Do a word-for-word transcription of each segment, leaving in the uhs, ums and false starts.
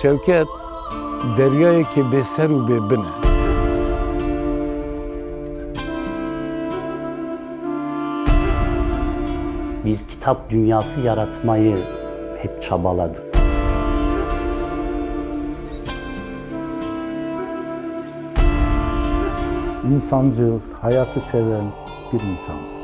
Şewket deryayekî bêser û bêbin e. Bir kitap dünyası yaratmayı hep çabaladı. İnsancıl, hayatı seven bir insan.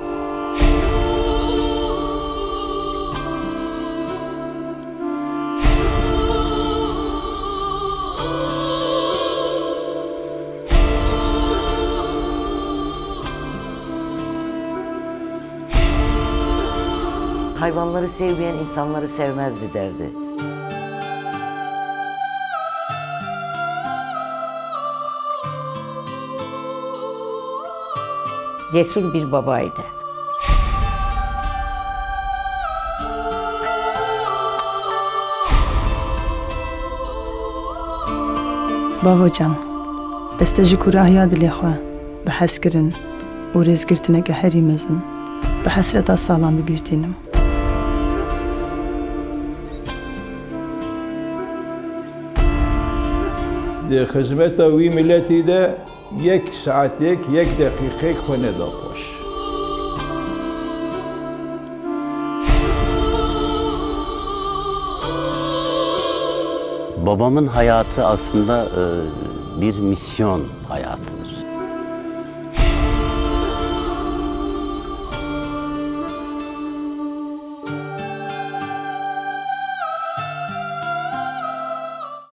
Hayvanları sevmeyen insanları sevmezdi derdi. Cesur bir babaydı. Bavo can, ez te ji kûrahiya dilê xwe, bi hezkirin û rêzgirtineke herî mezin, bi hesreta salan bi bîr tînim. Di xizmeta wî miletî de yek saetêk, yek deqîqeyek xwe neda paş. Babamın hayatı aslında, e, bir misyon hayatıdır.